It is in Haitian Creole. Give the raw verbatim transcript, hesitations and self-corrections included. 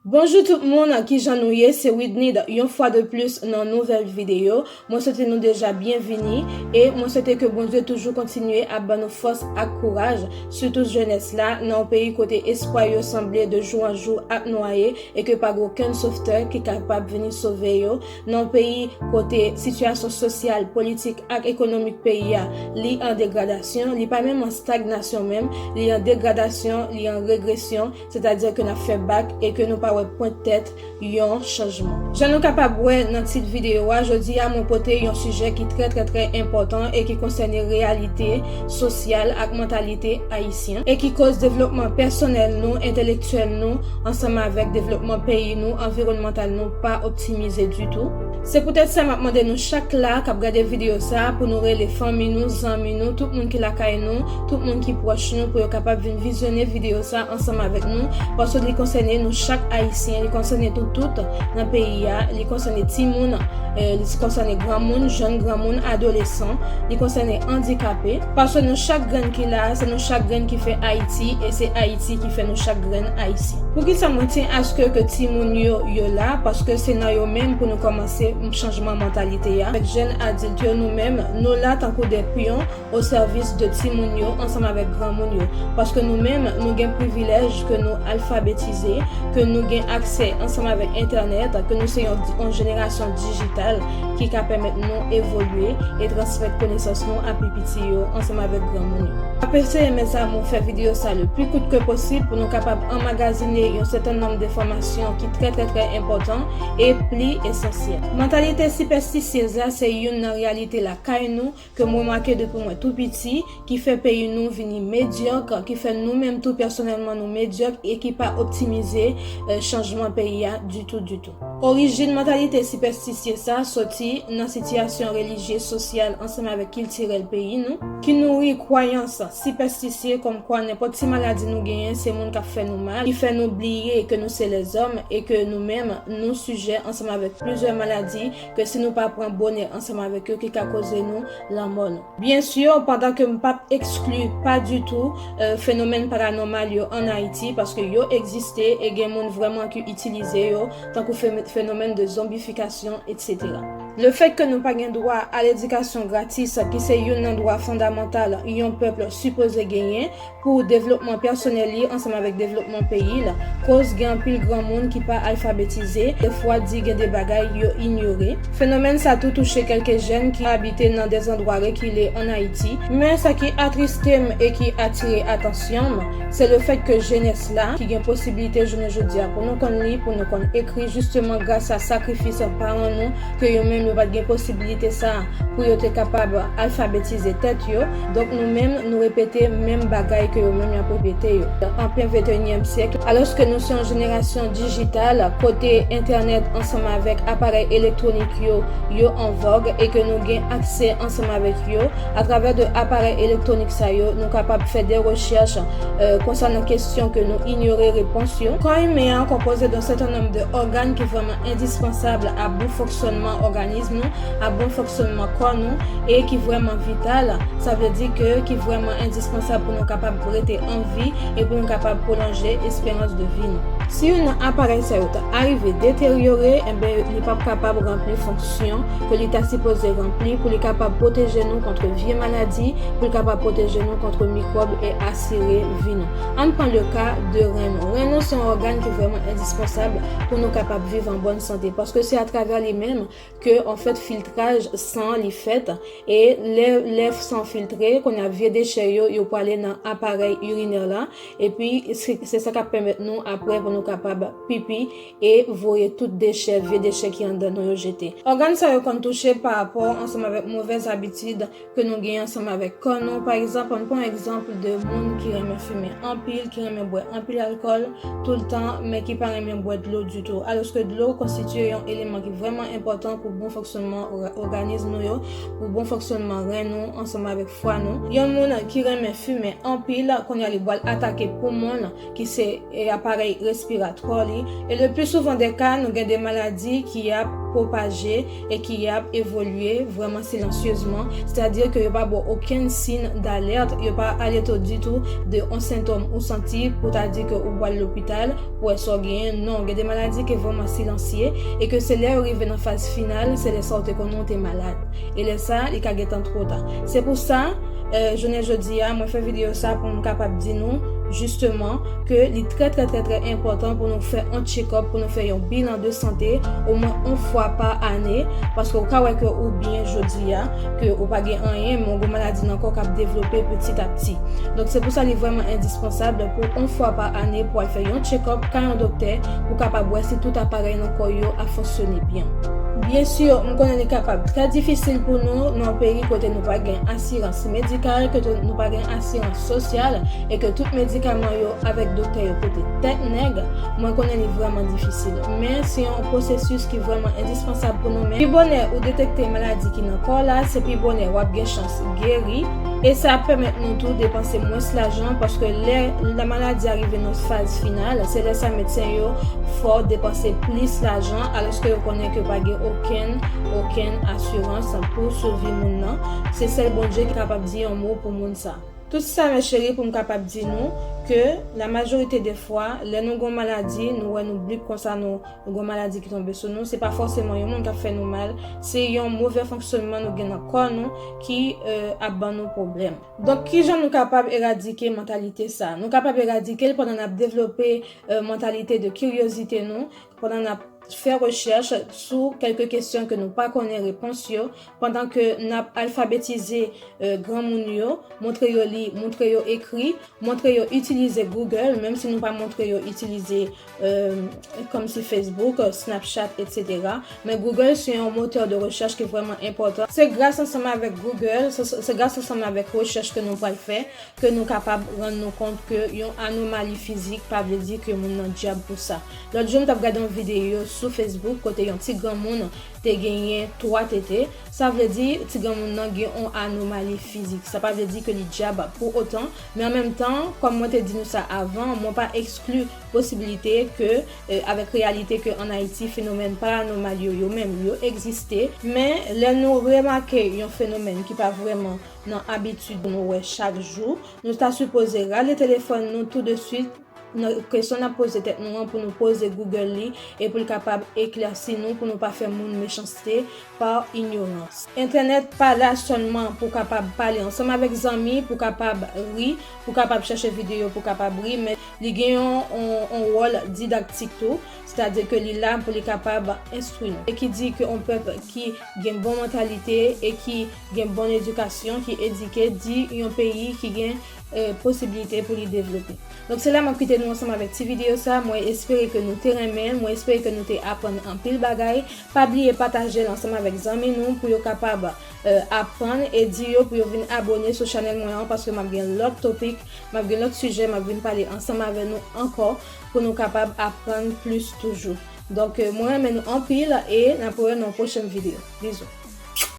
Bonjou tout moun, kijan nou ye? Se Widnid, yon fwa de plis nan nouvèl videyo. Mwen swete nou deja byenvini e mwen swete ke Bondye toujou kontinye ap ban nou fòs ak kouraj, sitou jenès la, nan yon peyi kote espwa yo sanble de jou an jou ap nwaye e ke pa gen okenn sovtè ki kapab vini sove yo, nan yon peyi kote sitiyasyon sosyal, politik ak ekonomik peyi a, li an degradasyon, li pa menm an stagnasyon menm, li an degradasyon, li an regresyon, sètadi ke n ap fè bak e ke nou pa wè pwent tèt yon chanjman. Jan nou kapab wè nan tit videyo a, jodi a mwen pote yon sijè ki trè, trè, trè enpòtan e ki konsène reyalite sosyal ak mantalite ayisyen e ki koz devlopman pèsonèl nou, entelektyèl nou, ansanm avèk devlopman peyi nou, anviwònmantal nou pa optimize ditou. Se poutèt sa m ap mande nou chak la k ap gade videyo sa a pou nou rele fanmi nou, zanmi nou, tout moun ki lakay nou, tout moun ki pwòch nou pou yo kapab vin vizyone videyo sa a ansanm avèk nou, paske li konsène nou chak ayisyen, li konsène nou tout nan peyi a, li konsène timoun, eh, li konsène granmoun, jèn granmoun, adolesan, li konsène andikape, paske nou chak grenn ki la a, se nou chak grenn ki fè Ayiti e se Ayiti ki fè nou chak grenn ayisyen. Poukisa mwen tyen aske ke timoun yo, yo la? Paske se nan yo menm pou nou kòmanse chanjman mantalite a. Avèk jèn adilt yo, nou menm, nou la tankou de pyon o sèvis de timoun yo ansanm avèk granmoun yo. Paske nou menm, nou gen privilèj ke nou alfabetize, ke nou gen aksè ansanm avèk entènèt, ke nou se yon, yon jenerasyon dijital ki ka pèmèt nou evolye e transmèt konesans nou a pi piti yo ansanm avèk granmoun yo. M ap eseye, mes amours, fè videyo sa le pli kout ke posib pou nou kapab anmagazine yon sèten nonb de enfòmasyon ki trè, trè, trè enpòtan e pli esansyèl. Mantalite sipèstisyez la se youn nan reyalite lakay nou ke m remake depi mwen tou piti, ki fè peyi nou vini medyòk, ki fè nou menm tou pèsonèlman nou medyòk e ki pa optimize, eh, chanjman peyi a ditou, ditou. Orijin mantalite sipèstisye sa soti nan sitiyasyon relijye, sosyal ansanm avèk kiltirèl peyi nou, ki nouri kwayans sipèstisye kòmkwa nenpòt ti maladi nou genyen se moun k ap fè nou mal, ki fè nou bliye ke nou se lèzòm e ke nou menm nou sijè ansanm avèk plizyè maladi ke si nou pa pran bonè ansanm avèk yo ki ka koze nou lanmò nou. Byen si, pandan ke m p ap ekskli pa ditou, eh, fenomèn paranòmal yo ann Ayiti, paske yo egziste e gen moun vrèman ki itilize yo, tankou fe-, fenomèn de zonbifikasyon, etsetera. Lefèt ke nou pa gen dwa a ledikasyon gratis, ki se youn nan dwa fondamantal yon pèp sipoze genyen, pou devlopman pèsonèl li ansanm avèk devlopman peyi l, koz gen anpil granmoun ki pa alfabetize, defwa di gen de bagay yo inyore. Fenomèn sa tou touche kèlke jèn ki abite nan de zandwa rekile ann Ayiti. Men sa ki atriste m e ki atire atansyon m, se lefèt ke jenès la, ki gen posiblite jounen jodi a pou nou konn li, pou nou konn ekri, jisteman gras a sakrifis paran nou, ke yo menm yo pa t gen posiblite sa a pou yo te kapab alfabetize tèt yo. Donk nou menm, nou repete menm bagay ke yo menm y ap repete yo. An plen venteyinyèm syèk, alòske nou se yon jenerasyon dijital, kote entènèt ansanm avèk aparèy elektwonik yo, yo an vòg e ke nou gen aksè ansanm avèk yo, atravè de aparèy elektwonik sa yo, nou kapab fè de rechèch, eh, konsènan kesyon ke nou inyore repons yo. Kò imen an konpoze de yon sèten nonb de ògàn ki vrèman endispansab a bon fonksyònman òganis nou, a bon fonksyònman kò nou, e ki vrèman vital, sa vle di ke ki vrèman endispansab pou nou kapab rete an vi e pou nou kapab pwolonje esperans de vi nou. Si youn nan aparèy sa yo ta arive deteryore, enben, li p ap kapab ranpli fonksyon ke li ta sipoze ranpli pou li kapab pwoteje nou kont vye maladi, pou li kapab pwoteje nou kont mikwòb e asire vi nou. Ann pran le ka de ren nou. Ren nou se yon ògàn ki vrèman endispansab pou nou kapab viv an bòn sante, paske se atravè li menm ke, an fèt, filtraj san li fèt, e lè, lè san filtre, kounye a vye dechè yo, yo prale nan aparèy irinè la, epi se, se sa k ap pèmèt nou apre pou nou kapab pipi e voye tout dechè, vye dechè ki anndan nou yo jete. Ògàn sa yo konn touche pa rapò ansanm avèk movèz abitid ke nou gen ansanm avèk kò nou. Pa egzanp, ann pran egzanp de moun ki renmen fimen anpil, ki renmen bwè anpil alkòl toultan, men ki pa renmen bwè dlo ditou. Alòske dlo konstitye yon eleman ki vrèman enpòtan pou bon fonksyònman òga-, òganis nou yo, pou bon fonksyònman ren nou, ansanm avèk fwa nou. Yon moun ki renmen fimen anpil, kounye a li pral atake poumon l, ki se, e, aparèy respiratwa li. E le pli souvan de ka, nou gen de maladi ki ap pwopaje e ki ap evolye vrèman silansyezman, sètadi ke yo pa ba w okenn siy dalèt, yo pa alète w ditou de yon sentòm ou santi pou ta di ke ou pral lopital pou wè sa w genyen. Non, gen de maladi ki vrèman silansye e ke se lè yo rive nan faz final, se lè sa w te konnen w te malad. E lè sa, li ka gentan twò ta. Se pou sa, euh, jounen jodi a, mwen fè videyo sa pou m kapab di nou, jisteman, ke li trè, trè, trè, trè enpòtan pou nou fè yon check-up, pou nou fè yon bilan de sante, omwen yon fwa pa ane, paske ou ka wè ke ou byen jodi a, ke ou pa gen anyen, men yon gwo maladi nan kò w k ap devlope piti a piti. Donk, se pou sa li vrèman endispansab pou yon fwa pa ane pou al fè yon check-up kay yon doktè, pou kapab wè si tout aparèy nan kò yo ap fonksyone byen. Byensi, m konnen li kapab trè difisil pou nou nan yon peyi kote nou pa gen asirans medikal, kote nou pa gen asirans sosyal, e ke tout medikaman yo avèk doktè yo koute tèt nèg. Mwen konnen li vrèman difisil, men se yon pwosesis ki vrèman endispansab pou nou menm. Pi bonè ou detekte maladi ki nan kò w la, se pi bonè w ap gen chans geri, e sa ap pèmèt nou tou depanse mwens lajan, paske lè la maladi a rive nan faz final, se lè sa medsen yo fè w depanse plis lajan, alòske yo konnen ke pa gen okenn, okenn asirans pou sivi moun nan. Se sèl Bondye ki kapab di yon mo pou moun sa. Tout sa, mes chéris, pou m kapab di nou ke la majorite de fwa, lè nou gen yon maladi, nou wè nou blip konsa, nou, nou gen yon maladi ki tonbe sou nou, se pa fòseman yon moun k ap fè nou mal, se yon movè fonksyònman nou gen nan kò nou ki, euh, ap ban nou pwoblèm. Donk, kijan nou kapab eradike mantalite sa? Nou kapab eradike l pandan n ap devlope, euh, mantalite de kiryozite nou, pandan n ap fè rechèch sou kèlke kesyon ke nou pa konnen repons yo, pandan ke n ap alfabetize, euh, granmoun yo, montre yo li, montre yo ekri, montre yo itilize Google, menm si nou pa montre yo itilize, euh, kòmsi Facebook, Snapchat, et cetera. Men Google se yon motè de rechèch ki vrèman enpòtan. Se gras ansanm avèk Google, se, se gras ansanm avèk rechèch ke nou pral fè, ke nou kapab rann nou kont ke yon anomali fizik pa vle di ke moun nan dyab pou sa. Lòt jou, m t ap gade yon videyo sou Facebook kote yon ti granmoun te genyen twa tete. Sa vle di, ti granmoun nan gen yon anomali fizik. Sa pa vle di ke li dyab pou otan, men an menm tan, kòm mwen te di nou sa avan, mwen pa ekskli posibilite ke, euh, avèk reyalite ke ann Ayiti, fenomèn paranormal yo, yo menm, yo egziste. Men, lè nou remake yon fenomèn ki pa vrèman nan abitid pou nou wè chak jou, nou ta sipoze rale telefòn nou tou de swit nan kesyon n ap poze tèt nou an, pou nou poze Google li e pou l kapab eklèsi nou, pou nou pa fè moun mechanste pa inyorans. Entènèt pa la sèlman pou kapab pale ansanm avèk zanmi, pou kapab ri, pou kapab chèche videyo, pou kapab ri, men li gen yon, yon, yon wòl didaktik tou, sètadi ke li la pou li kapab enstwi nou. E ki di ke yon pèp ki gen bon mantalite e ki gen bon edikasyon, ki edike, di yon peyi ki gen, euh, posiblite pou li devlope. Donk, se la m ap kite nou ansanm avèk ti videyo sa. Mwen espere ke nou te renmen l, mwen espere ke nou te aprann anpil bagay. Pa bliye pataje l ansanm avèk zanmi nou pou yo kapab, euh, aprann e di yo pou yo vin abòne sou chanèl mwen an, paske m ap gen lòt topik, m ap gen lòt sijè, m ap vin pale ansanm avè nou ankò pou nou kapab aprann plis toujou. Donk, euh, mwen renmen nou anpil e n ap wè nan yon pwochèn videyo. Bizou.